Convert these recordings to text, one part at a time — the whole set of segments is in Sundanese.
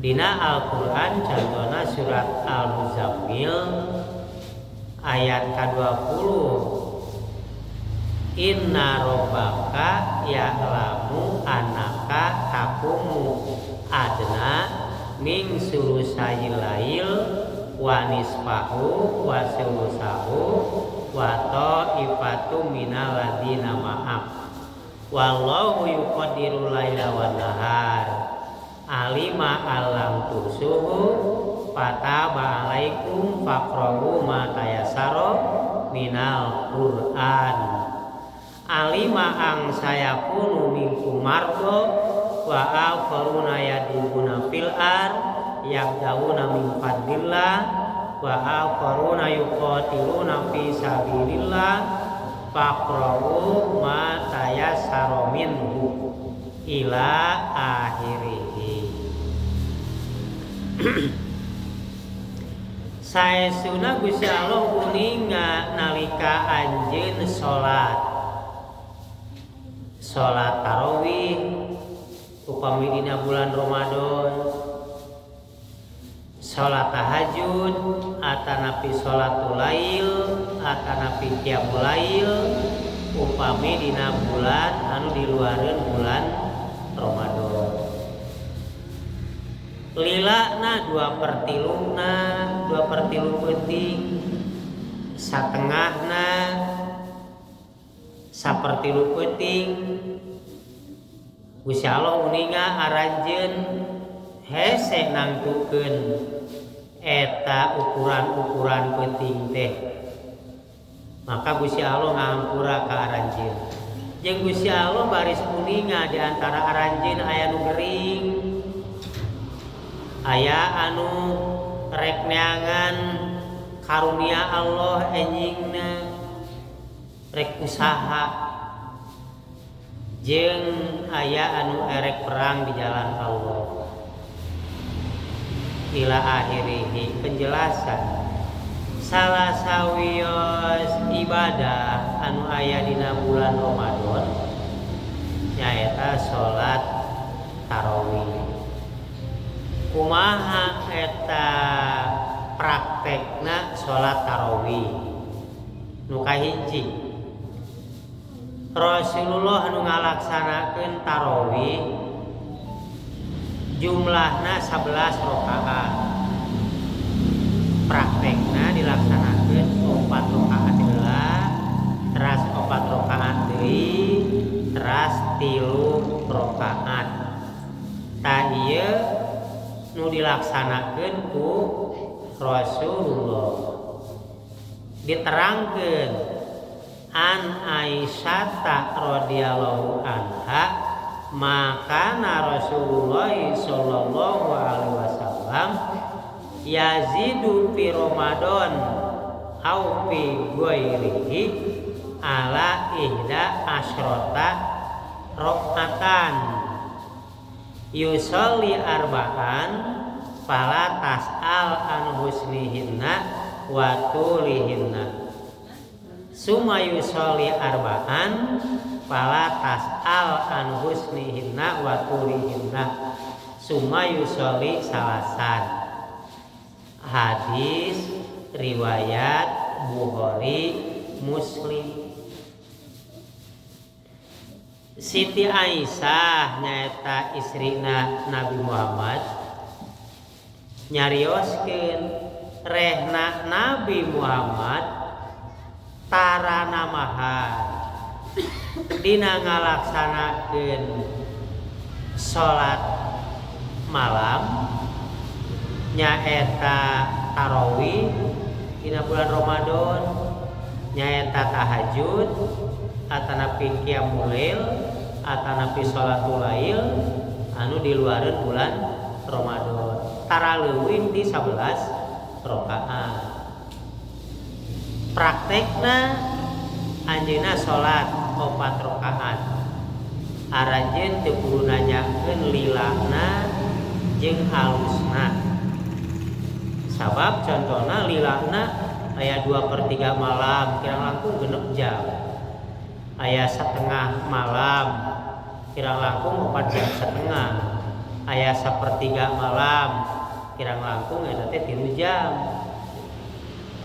Dina Al-Qur'an contohna surat Al-Muzammil ayat ka-20, inna robbaka ya'lamu annaka taqumu adna min sulusayil lail wa nisfahu wa sulusahu wa ta'ifatu minal ladina ma'ak wallahu yuqaddiru laila wan nahar alima alam tusuhu fataba alaikum faqra'u ma tayassara minal Qur'an alima ang sayakunu minkum mardo wa akharuna yadribuna fil ar yabda'una min fadlillah wa akharuna yuqatiluna fi sabilillah faqra'u ma tayassara minhu ila akhirih. Saestuna Gusti Allah uninga nalika anjeun salat salat tarawih upami dina bulan Ramadan, salat tahajud atanapi salatul lail atanapi qiyamul lail upami dina bulan anu diluareun bulan Ramadan. Lilana 2/3na, 2/3 peuting, satengahna, 1/3 peuting. Gusti Allah uninga aranjeun hese nangtukeun eta ukuran-ukuran peuting teh. Maka Gusti Allah ngahampura ka aranjeun. Jeung Gusti Allah baris uninga di antara aranjeun aya nu gering, aya anu rek neangan karunia Allah enjingna, rek usaha, jeung aya anu erek perang di jalan Allah. Ila akhirihi penjelasan salah sawios ibadah anu aya dina bulan Ramadan nyaeta salat tarawih. Kumaha eta praktekna salat tarawih? Nu kahiji, Rasulullah nu ngalaksanakeun tarawih jumlahna 11 rakaat. Praktekna dilaksanakeun 4 rakaat heula, teras 4 rakaat deui, teras 3 rakaat. Tah ieu nu dilaksanakeun ku Rasulullah. Diterangkeun an Aisyah radhiyallahu anha makana Rasulullah sallallahu alaihi wasallam yazidu fi Ramadan au fi ghairihi ala ihda asyrata rakaatan yusolli arba'an fala tas'al an husnihinna wa tulihinna summa yusolli arba'an fala tas'al an husnihinna wa tulihinna summa yusolli salasan. Hadis riwayat Bukhari Muslim. Siti Aisyah nyaeta istrina Nabi Muhammad nyarioskeun rehna Nabi Muhammad tarana mahar dina ngalaksanakeun salat malam nyaeta tarawih dina bulan Ramadan, nyaeta tahajud atanapi qiyamul lail atanapi sholatul lail anu diluareun bulan Ramadan tara leuwih di 11 rakaat. Praktekna anjeunna salat 4 rakaat. Aranjeun teu kudu nanyakeun lilana jeung alusna. Sabab contohna lilana aya 2/3 malam kirang langkung 6 jam. Aya setengah malam kirang langkung 4 jam setengah. Aya sapertiga malam kirang langkung eta teh 3 jam.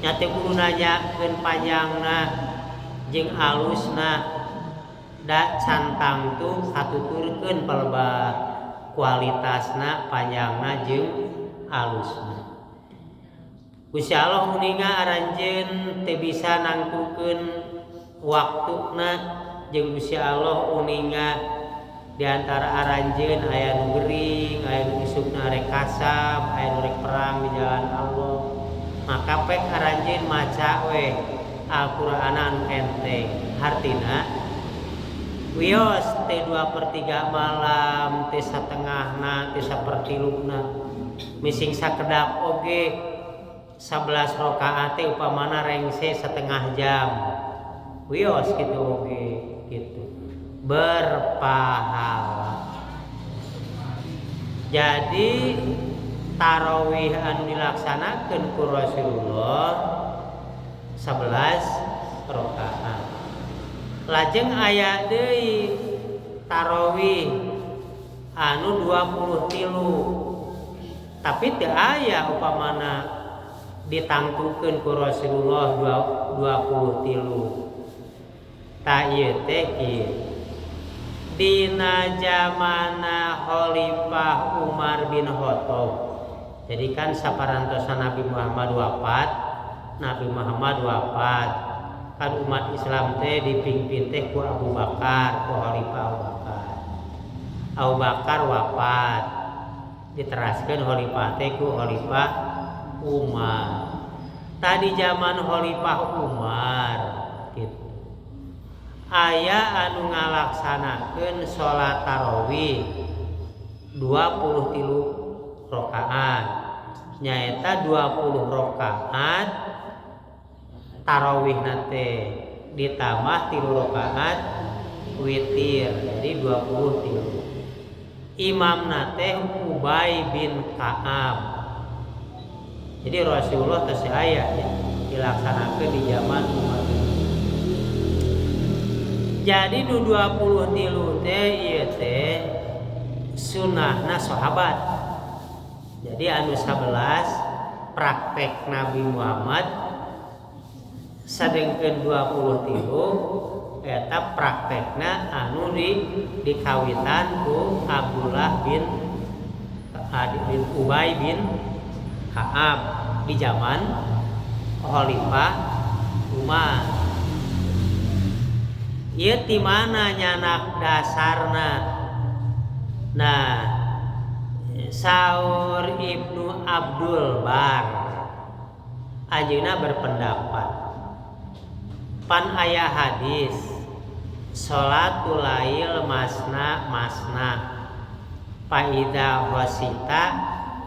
Nya teu kudu nanyakeun panjangna jeung alusna da can tangtu katuturkeun palebah kualitasna panjangna jeung alusna. Gusti Allah uninga aranjeun teu bisa nangtukeun waktuna jeung Gusti Allah uninga di antara aranjeun aya nu gering, aya nu isukna rek kasab, aya nu rek perang di jalan Allah. Maka pek aranjeun maca we Al-Qur'an anu enteng. Hartina wios teh 2/3 malam, teh satengahna, teh sapertiluna. Mising sakedap oge 11 rakaat teh upamana rengse setengah jam. Wios kitu oge gitu. Berpahala. Jadi tarawih anu dilaksanakeun ku Rasulullah 11 rakaat. Lajeng aya deui tarawih anu 23. Tapi teu aya upamana ditangtukeun ku Rasulullah 23. Ta ieu teh kieu. Dina zamana Khalifah Umar bin Khattab. Jadi kan saparantosan Nabi Muhammad wafat, Nabi Muhammad wafat. Kan umat Islam teh dipimpin teh ku Abu Bakar, ku Khalifah Abu Bakar. Abu Bakar wafat. Diteraskeun khalifah teh ku Khalifah Umar. Tadi zaman Khalifah Umar gitu. Aya anu ngalaksanakeun salat tarawih 23 rakaat. Nyaeta 20 rakaat tarawihna teh ditambah 3 rakaat witir, jadi 23. Imamna teh Ubay bin Ka'ab. Jadi Rasulullah teh aya ya, dilaksanakeun di zaman Umar. Jadi nu 23 teh ieu teh sunahna sahabat. Jadi anu 11 praktek Nabi Muhammad, sadengkeun 23 eta praktekna anu dikawitan ku Abdullah bin Adi bin Ubay bin Ka'ab di zaman Khalifah Umar. Ieu ti mana nyanak dasarna? Nah, saur Ibnu Abdul Bar ajeuna berpendapat pan aya hadis salatul lail masna masna faida khosita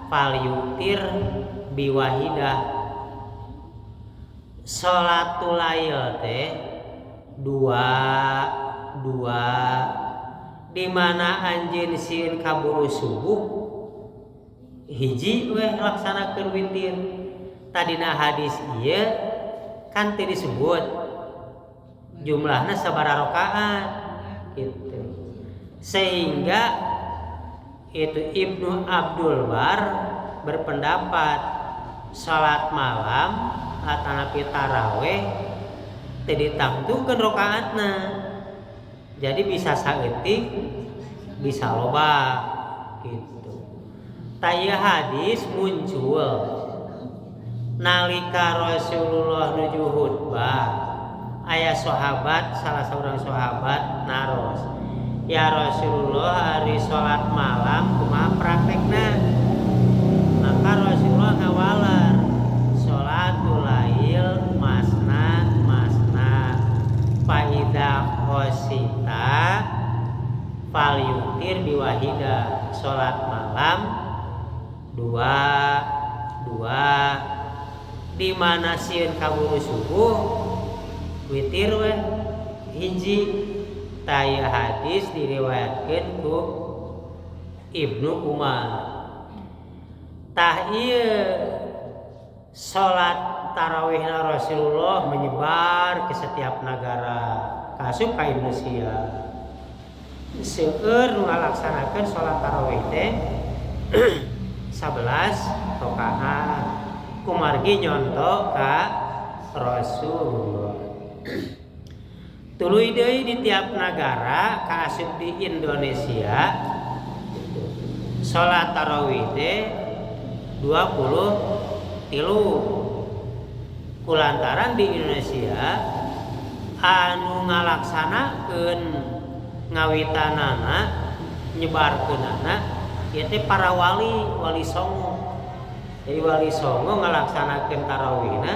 falyutir biwahidah. Salatul lail teh dua dua di mana anjeun sieun kaburu subuh hiji weh laksanakeun witir. Tadina hadis ieu kan teu disebut jumlahna sabaraha rakaat gitu, sehingga itu Ibnu Abdul Bar berpendapat salat malam atanapi taraweh teu ditangtukeun rakaatna, jadi bisa saeutik bisa loba gitu. Taya hadis muncul nalika Rasulullah nuju khutbah, aya sahabat, salah seorang sahabat naros, ya Rasulullah hari salat malam kumaha praktekna? Maka Rasulullah ngawaler salatul lail masna masna faida khosita falyutir biwahida. Salat malam dua dua di mana sieun kaburu subuh witir weh hiji. Taya hadis diriwayatkeun ku Ibnu Umar. Tah ieu salat tarawihna Rasulullah menyebar ke setiap negara, kasup ka Indonesia. Seueur nu ngalaksanakeun salat tarawih teh 11 rakaat. Kumargi nyonto ka Rasulullah. Tuluy deui di tiap nagara kaasup di Indonesia salat tarawih teh 23, kulantaran di Indonesia anu ngalaksanakeun ngawitanana nyebarkeunana ieu teh para wali, wali songo. Jadi wali songo ngalaksanakeun tarawihna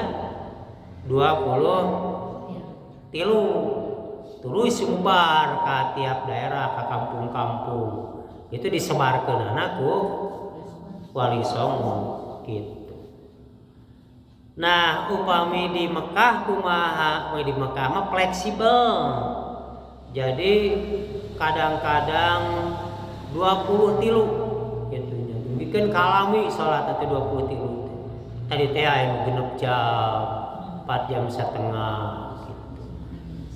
23, tuluy sumebar ka tiap daerah, ka kampung-kampung. Itu disebarkeunana ku wali songo gitu. Nah, upami di Mekah kumaha? Di Mekah mah fleksibel. Jadi kadang-kadang 23 gitu nya. Bikin kalami salat teh 23. Tadi teh aya 6 jam, 4 jam setengah gitu.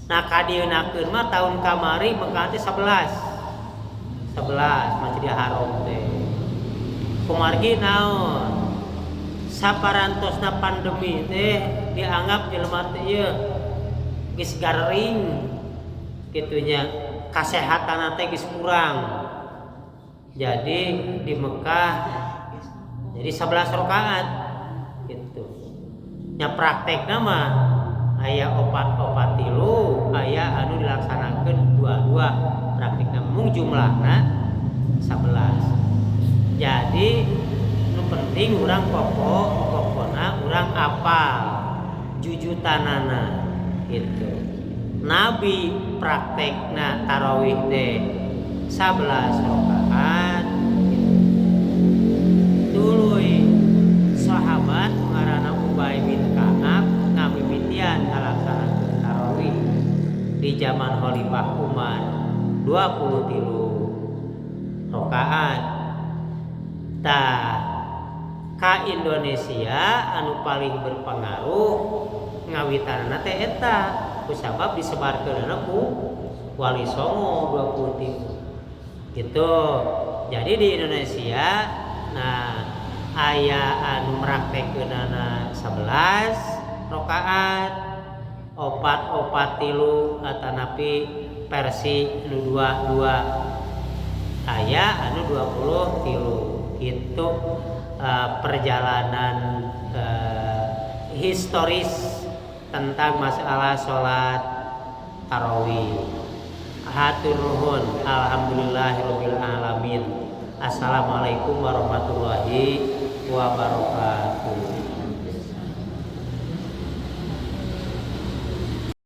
Nah, kadieunakeun mah tahun kamari Mekah teh 11. 11 Masjidil Haram teh. Kumargi naon? Saparantosna pandemi teh dianggap jelema teh ieu geus garing kitu nya, kasehatanna teh geus kurang. Jadi di Mekah jadi 11 rakaat gitu. Nya praktekna mah aya opat-opat tilu, aya anu dilaksanakeun dua-dua, praktekna mung jumlahna 11. Jadi nu penting urang pokona urang apal jujutanana gitu. Nabi praktekna tarawih teh 11 rakaat gitu. Tuluy sahabat ngaranna Ubay bin Ka'ab ngamimitian ngalaksanakeun tarawih di zaman Khalifah Umar 23 rakaat. Tah ka Indonesia anu paling berpengaruh ngawitanana teh eta kusabab disebarkeunana ku Wali Songo 23 gitu. Jadi di Indonesia nah aya anu mraktekkeunana 11 rakaat, opat-opat tilu atanapi versi nu 22, aya anu 23 gitu. Perjalanan historis tentang masalah sholat tarawih. Hatur nuhun, alhamdulillahirabbil alamin. Assalamualaikum warahmatullahi wabarakatuh.